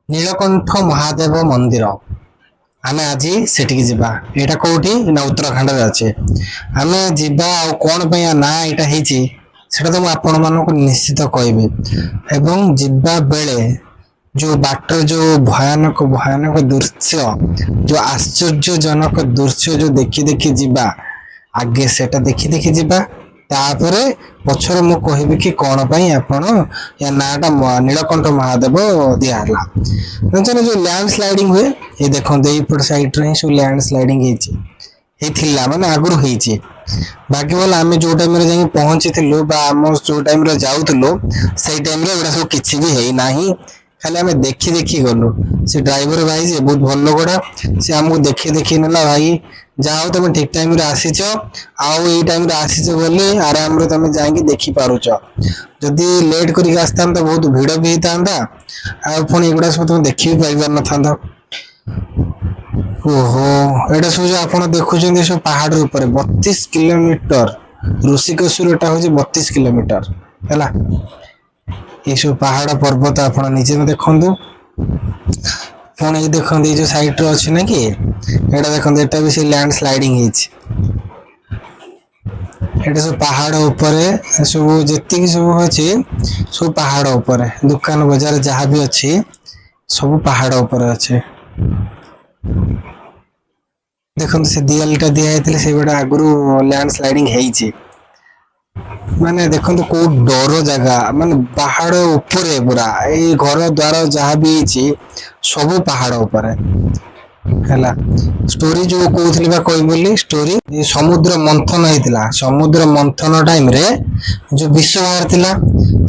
ନୀଳକଣ୍ଠ ମହାଦେବ ମନ୍ଦିର। ଆମେ ଆଜି ସେଠିକି ଯିବା। ଏଇଟା କୋଉଠି ନା ଉତ୍ତରାଖଣ୍ଡରେ ଅଛି। ଆମେ ଯିବା ଆଉ କଣ ପାଇଁ ୟା ନାଁ ଏଇଟା ହେଇଛି ସେଟା ତ ମୁଁ ଆପଣମାନଙ୍କୁ ନିଶ୍ଚିତ କହିବି। ଏବଂ ଯିବା ବେଳେ ଯୋଉ ବାଟରେ ଯୋଉ ଭୟାନକ ଭୟାନକ ଦୃଶ୍ୟ, ଯୋଉ ଆଶ୍ଚର୍ଯ୍ୟଜନକ ଦୃଶ୍ୟ ଯୋଉ ଦେଖି ଦେଖି ଯିବା, ଆଗେ ସେଟା ଦେଖି ଦେଖି ଯିବା, ତାପରେ ପଛରେ ମୁଁ କହିବି କି କଣ ପାଇଁ ଆପଣ ୟା ନାଁଟା ନୀଳକଣ୍ଠ ମହାଦେବ ଦିଆହେଲା। ଜାଣିଛ ନା ଯୋଉ ଲ୍ୟାଣ୍ଡ ସ୍ଲାଇଡିଙ୍ଗ ହୁଏ, ଏ ଦେଖନ୍ତୁ ଏଇପଟ ସାଇଡରେ ହିଁ ସବୁ ଲ୍ୟାଣ୍ଡ ସ୍ଲାଇଡିଙ୍ଗ ହେଇଛି, ହେଇଥିଲା ମାନେ ଆଗରୁ ହେଇଛି। ବାକି ଭଲ ଆମେ ଯୋଉ ଟାଇମରେ ଯାଇକି ପହଞ୍ଚିଥିଲୁ ବା ଆମ ଯୋଉ ଟାଇମରେ ଯାଉଥିଲୁ ସେଇ ଟାଇମରେ ଏଗୁଡ଼ା ସବୁ କିଛି ବି ହେଇନାହିଁ, ଖାଲି ଆମେ ଦେଖି ଦେଖି ଗଲୁ। ସେ ଡ୍ରାଇଭର ଭାଇ ଯେ ବହୁତ ଭଲ ଲୋକଟା, ସେ ଆମକୁ ଦେଖି ଦେଖି ନେଲା। ଭାଇ ଯାହା ହଉ ତମେ ଠିକ ଟାଇମରେ ଆସିଛ, ଆଉ ଏଇ ଟାଇମରେ ଆସିଛ ବୋଲି ଆରାମରେ ତମେ ଯାଇକି ଦେଖିପାରୁଛ। ଯଦି ଲେଟ୍ କରିକି ଆସିଥାନ୍ତ ବହୁତ ଭିଡ ବି ହେଇଥାନ୍ତା, ଆଉ ପୁଣି ଏଗୁଡ଼ା ସବୁ ତମେ ଦେଖି ବି ପାରିପାରିନଥାନ୍ତ। ଓହୋ, ଏଇଟା ସବୁ ଯୋଉ ଆପଣ ଦେଖୁଛନ୍ତି ସବୁ ପାହାଡ ଉପରେ 32 କିଲୋମିଟର ଋଷିକେଶରୁ ଏଟା ହଉଛି 32 କିଲୋମିଟର ହେଲା। ଏସବୁ ପାହାଡ ପର୍ବତ ଆପଣ ନିଜେ ବି ଦେଖନ୍ତୁ। ପୁଣି ଏଇ ଦେଖନ୍ତୁ ଏଇ ଯୋଉ ସାଇଡରେ ଅଛି ନା କି, ଏଇଟା ଦେଖନ୍ତୁ, ଏଟା ବି ସେ ଲ୍ୟାଣ୍ଡ ସ୍ଲାଇଡିଙ୍ଗ ହେଇଛି। ଏଇଟା ସବୁ ପାହାଡ ଉପରେ ସବୁ ଯେତିକି ସବୁ ଅଛି ସବୁ ପାହାଡ ଉପରେ, ଦୋକାନ ବଜାର ଯାହା ବି ଅଛି ସବୁ ପାହାଡ ଉପରେ ଅଛି। ଦେଖନ୍ତୁ ସେ ଦିଆଲିଟା ଦିଆ ହେଇଥିଲେ ସେଇଗୁଡ଼ା ଆଗରୁ ଲ୍ୟାଣ୍ଡ ସ୍ଲାଇଡିଙ୍ଗ ହେଇଛି। ମାନେ ଦେଖନ୍ତୁ କୋଉ ଡର ଜାଗା, ମାନେ ପାହାଡ ଉପରେ ପୁରା ଏଇ ଘର ଦ୍ୱାର ଯାହା ବି ହେଇଛି ସବୁ ପାହାଡ ଉପରେ ହେଲା। ଷ୍ଟୋରି ଯୋଉ କହୁଥିଲି ବା କହିବି ବୋଲି ଷ୍ଟୋରି, ସମୁଦ୍ର ମନ୍ଥନ ହେଇଥିଲା। ସମୁଦ୍ର ମନ୍ଥନ ଟାଇମରେ ଯୋଉ ବିଷ ବାହାରିଥିଲା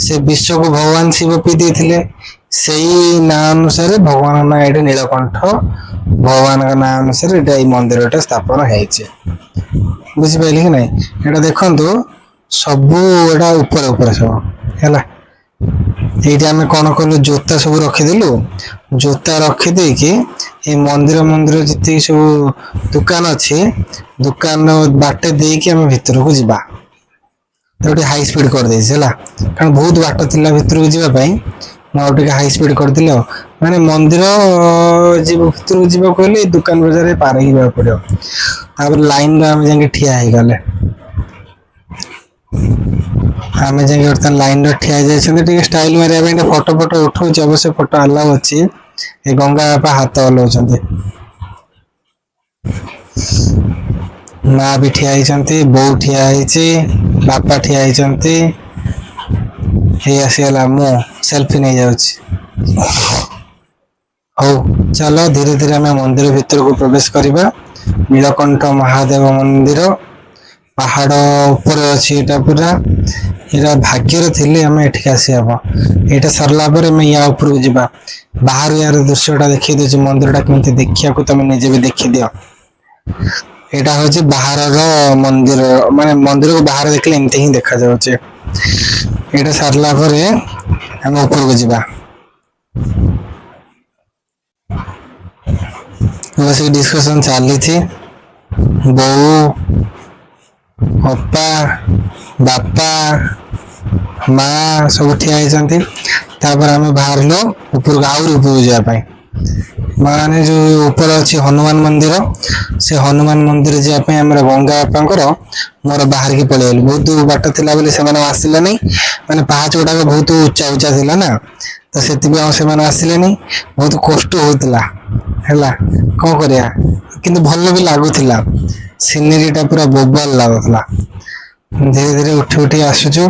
ସେ ବିଷକୁ ଭଗବାନ ଶିବ ପିଇ ଦେଇଥିଲେ। ସେଇ ନାଁ ଅନୁସାରେ ଭଗବାନଙ୍କ ନାଁ ଏଇଠି ନୀଳକଣ୍ଠ, ଭଗବାନଙ୍କ ନାଁ ଅନୁସାରେ ଏଇଟା ଏଇ ମନ୍ଦିରଟା ସ୍ଥାପନ ହେଇଛି। ବୁଝିପାରିଲେ କି ନାଇଁ? ଏଇଟା ଦେଖନ୍ତୁ ସବୁ ଏଇଟା ଉପରେ ଉପରେ ସବୁ ହେଲା। ଏଇଠି ଆମେ କଣ କଲୁ, ଜୋତା ସବୁ ରଖିଦେଲୁ। ଜୋତା ରଖିଦେଇକି ଏଇ ମନ୍ଦିର ମନ୍ଦିର ଯେତିକି ସବୁ ଦୋକାନ ଅଛି ଦୋକାନ ବାଟେ ଦେଇକି ଆମେ ଭିତରକୁ ଯିବା। ତାକୁ ଟିକେ ହାଇ ସ୍ପିଡ କରିଦେଇଛି ହେଲା, କାରଣ ବହୁତ ବାଟ ଥିଲା ଭିତରକୁ ଯିବା ପାଇଁ। ମୁଁ ଆଉ ଟିକେ ହାଇ ସ୍ପିଡ କରିଦେଲି। ଆଉ ମାନେ ମନ୍ଦିର ଯିବ ଭିତରକୁ ଯିବାକୁ ହେଲେ ଏଇ ଦୋକାନ ବଜାରରେ ପାର ହେଇଯିବାକୁ ପଡିବ। ତାପରେ ଲାଇନରେ ଆମେ ଯାଇକି ଠିଆ ହେଇଗଲେ। ଆମେ ଯାଇକି ବର୍ତ୍ତମାନ ଲାଇନରେ ଠିଆ ହେଇଯାଇଛନ୍ତି। ଟିକେ ଷ୍ଟାଇଲ ମାରିବା ପାଇଁ ଟିକେ ଫଟୋ ଫଟୋ ଉଠଉଛି, ଅବଶ୍ୟ ଫଟୋ ଆଲାଉ ଅଛି। ଏ ଗଙ୍ଗା ବାପା ହାତ ହଲଉଛନ୍ତି, ମା ବି ଠିଆ ହେଇଛନ୍ତି, ବୋଉ ଠିଆ ହେଇଛି, ବାପା ଠିଆ ହେଇଛନ୍ତି। ହେଇ ଆସିଗଲା, ମୁଁ ସେଲଫି ନେଇଯାଉଛି। ହଉ ଚାଲ ଧୀରେ ଧୀରେ ଆମେ ମନ୍ଦିର ଭିତରକୁ ପ୍ରବେଶ କରିବା। ନୀଳକଣ୍ଠ ମହାଦେବ ମନ୍ଦିର ପାହାଡ ଉପରେ ଅଛି। ଏଇଟା ପୁରା ଏଇଟା ଭାଗ୍ୟରେ ଥିଲେ ଆମେ ଏଠିକି ଆସିହବ। ଏଇଟା ସରିଲା ପରେ ଆମେ ୟା ଉପରକୁ ଯିବା। ବାହାରୁ ୟାର ଦୃଶ୍ୟଟା ଦେଖେଇ ଦଉଛି, ମନ୍ଦିରଟା କେମିତି ଦେଖିବାକୁ ତମେ ନିଜେ ବି ଦେଖିଦିଅ। ଏଇଟା ହଉଛି ବାହାରର ମନ୍ଦିର, ମାନେ ମନ୍ଦିରକୁ ବାହାରେ ଦେଖିଲେ ଏମିତି ହିଁ ଦେଖାଯାଉଛି। ଏଇଟା ସରିଲା ପରେ ଆମେ ଉପରକୁ ଯିବା। ବସିକି ଡିସ୍କସନ ଚାଲିଛି। ବୋଉ, ଅପା, ବାପା, ମା ସବୁ ଠିଆ ହେଇଛନ୍ତି। ତାପରେ ଆମେ ବାହାରିଲୁ ଉପରକୁ, ଆହୁରି ଉପରକୁ ଯିବା ପାଇଁ। ମାନେ ଯୋଉ ଉପରେ ଅଛି ହନୁମାନ ମନ୍ଦିର, ସେ ହନୁମାନ ମନ୍ଦିର ଯିବା ପାଇଁ ଆମର ଗଙ୍ଗା ବାପାଙ୍କର ମୋର ବାହାରିକି ପଳେଇ ଆଇଲୁ। ବହୁତ ବାଟ ଥିଲା ବୋଲି ସେମାନେ ଆସିଲେନି, ମାନେ ପାହାଚ ଗୁଡାକ ବହୁତ ଉଚ୍ଚା ଉଚ୍ଚା ଥିଲା ନା, ତ ସେଥିପାଇଁ ଆଉ ସେମାନେ ଆସିଲେନି। ବହୁତ କଷ୍ଟ ହଉଥିଲା ହେଲା, କଣ କରିବା, କିନ୍ତୁ ଭଲ ବି ଲାଗୁଥିଲା। ସିନେରୀ ଟା ପୁରା ବୋବାଲ ଲାଗୁଥିଲା। ଧୀରେ ଧୀରେ ଉଠି ଉଠି ଆସୁଛୁ।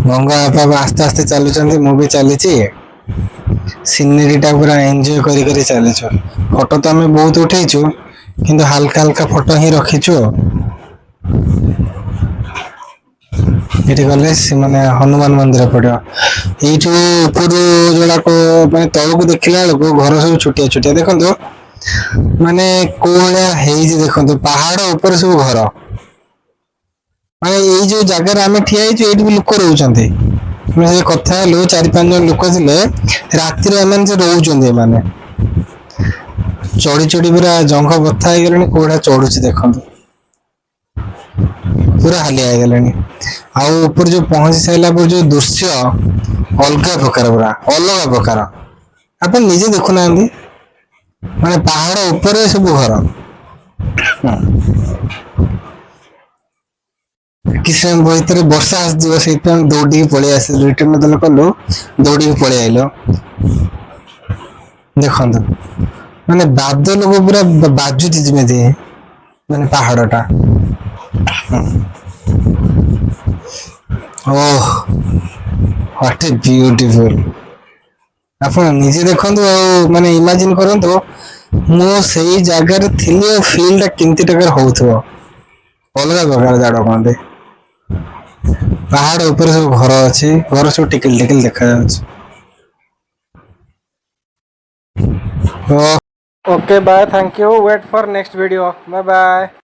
ଗଙ୍ଗା ବାପା ଆସ୍ତେ ଆସ୍ତେ ଚାଲୁଛନ୍ତି, ମୁଁ ବି ଚାଲିଛି। ସିନେରୀ ଟା ପୁରା ଏନ୍ଜୟ କରି କରି ଚାଲିଛୁ। ଫଟୋ ତ ଆମେ ବହୁତ ଉଠେଇଛୁ, କିନ୍ତୁ ହାଲକା ହାଲକା ଫଟୋ ହିଁ ରଖିଛୁ। ଏଠି ଗଲେ ସେମାନେ ହନୁମାନ ମନ୍ଦିର ପଡିବ। ଏଇଠୁ ଉପରୁ ଯୋଉଟାକୁ ମାନେ ତଳକୁ ଦେଖିଲା ବେଳକୁ ଘର ସବୁ ଛୋଟିଆ ଛୋଟିଆ ଦେଖନ୍ତୁ, ମାନେ କୋଉ ଭଳିଆ ହେଇଛି ଦେଖନ୍ତୁ। ପାହାଡ ଉପରେ ସବୁ ଘର, ମାନେ ଏଇ ଯୋଉ ଜାଗାରେ ଆମେ ଠିଆ ହେଇଛୁ ଏଇଠି ବି ଲୋକ ରହୁଛନ୍ତି। ଆମେ ସେ କଥା ହେଲୁ, 4-5 ଜଣ ଲୋକ ଥିଲେ। ରାତିରେ ଏମାନେ ସେ ରହୁଛନ୍ତି। ଏମାନେ ଚଢି ଚଢି ପୁରା ଜଙ୍ଘ ବଥା ହେଇଗଲାଣି। କୋଉ ଭଳିଆ ଚଢୁଛି ଦେଖନ୍ତୁ, ପୁରା ପୁରା ହାଲିଆ ହେଇଗଲେଣି। ଆଉ ଉପରେ ଯୋଉ ପହଞ୍ଚି ସାରିଲା ପରେ ଯୋଉ ଦୃଶ୍ୟ, ଅଲଗା ପ୍ରକାର, ପୁରା ଅଲଗା ପ୍ରକାର। ଆପଣ ନିଜେ ଦେଖୁନାହାନ୍ତି, ମାନେ ପାହାଡ ଉପରେ ସବୁ ଘର। କିଛି ସମୟ ଭିତରେ ବର୍ଷା ଆସିଯିବ, ସେଇଥିପାଇଁ ଆମେ ଦୌଡ଼ିକି ପଳେଇ ଆସିଲୁ। ରିଟର୍ନ ଯେତେବେଳେ କଲୁ, ଦୌଡ଼ିକି ପଳେଇ ଆଇଲୁ। ଦେଖନ୍ତୁ, ମାନେ ବାଦଲକୁ ପୁରା ବାଜୁଛି ଯେମିତି, ମାନେ ପାହାଡଟା। ଓହ, what a beautiful! ଆପଣ ନିଜେ ଦେଖନ୍ତୁ ଆଉ ମାନେ ଇମାଜିନ କରନ୍ତୁ, ମୁଁ ସେଇ ଜାଗାରେ ଥିଲି ଆଉ ଫିଲ୍ ଟା କେମିତି ପ୍ରକାର ହଉଥିବ। ଅଲଗା ପ୍ରକାର ଜାଗା କହନ୍ତି। ପାହାଡ ଉପରେ ସବୁ ଘର ଅଛି, ଘର ସବୁ ଟିକିଲି ଟିକିଲି ଦେଖାଯାଉଛି। Okay, bye, thank you, wait for next video, bye bye.